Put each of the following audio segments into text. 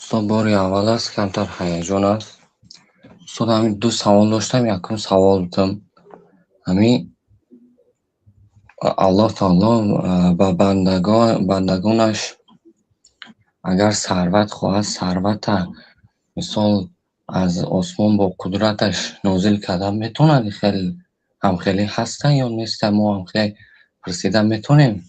Устод, бори аввал аст, камтар ҳаяҷон аст. Устод, ҳамин ду савол доштам. Якум савол будам: ҳамин Аллоҳ таоло ба бандагонаш агар сарват хоҳад, сарвата, мисол, аз осмон бо қудраташ нозил кардан метавонад? Хел ҳамхелӣ ҳастанд ё нестанд? Мо ҳамхел пурсида метавонем?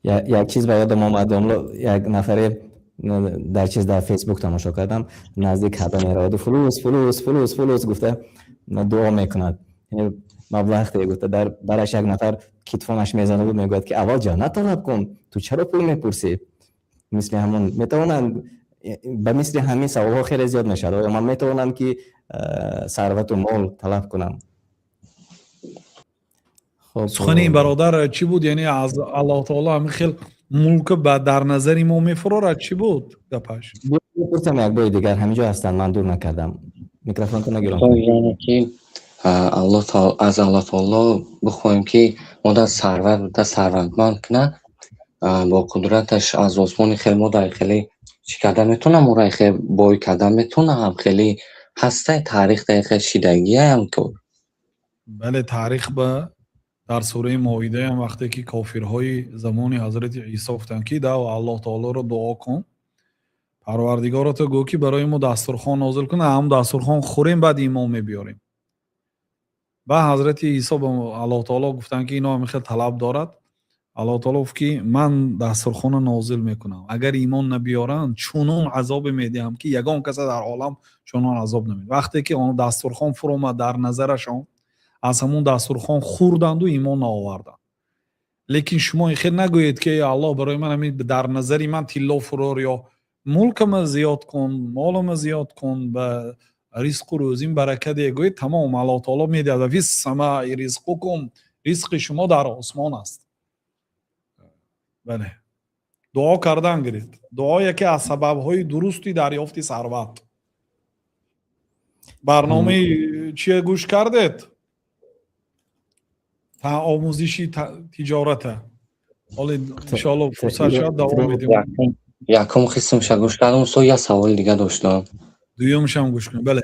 Як чиз ба ёдам омад, як нафаре дар чиз, дар Фейсбук тамошо кардам, наздик Каъба мераваду фулус, фулус, фулус, фулус гуфта дуо мекунад, маблағ гуфта. Дар бараш як нафар китфонаш мезанаду мегӯяд, ки аввал ҷаннат талаб кун, ту чаро пул мепурсӣ? Мисли ҳамон метавонанд, ба мисли ҳамин саволҳо хеле зиёд мешавад: оё ман метавонам, ки сарвату мол талаб кунам? Сухани ин бародар чӣ буд? Яъне аз Аллоҳ таоло ҳамин хел мулка ба дар назари мо мефурорад, чӣ буд гапаш? Пурсам як бори дигар, ҳаминҷо ҳастанд, ман дур накардам, микрофонто нагирам. Яъне ки аз Аллоҳ таоло бихоҳем, ки мо дар сарват да сарватманд кунад, бо қудраташ аз осмони хел мо дар хеле чӣ карда метавонам, моро хел бой карда метавонам? Ҳам хеле ҳастай, таърих дар хел шидагиаям кор? Бале, таърих ба дар сураи Моидаям вақте ки кофирҳои замони ҳазрати Исо гуфтанд, ки дав Аллоҳ таолоро дуо кун, Парвардигорото гӯ, ки барои мо дастурхон нозил кун, ҳам дастурхон хӯрем, баъд имон мебиёрем. Баъд ҳазрати Исо ба Аллоҳ таоло гуфтанд, ки ино ҳамин хел талаб дорад. Аллоҳ таоло гуфт, ки ман дастурхона нозил мекунам, агар имон набиёранд, чунон азобе медиҳам, ки ягон каса дар олам чунон азоб намед. Вақте ки он дастурхон фуромад дар назарашон, аз ҳамон дастурхон хӯрданду имон наоварданд. Лекин шумо ин хел нагӯед, ки Аллоҳ, барои ман ҳамин дар назари ман тилло фурор ё мулкама зиёд кун, молама зиёд кун, ба ризқу рӯзим барака деҳ гӯед, тамом, Аллоҳ таоло медиҳад. Ва фис самаи ризқукум, ризқи шумо дар осмон аст. Бале, дуо кардан гиред. Дуо яке аз сабабҳои дурусти дарёфти сарват. Барномаи чия гӯш кардед? Омӯзиши тиҷората. Ҳоли, иншоалло, фурсат шавад, давом медиҳем. Якум қисмша гӯш кардам, устод, як саволи дига доштам. Дуюмшам гӯш кун, бале.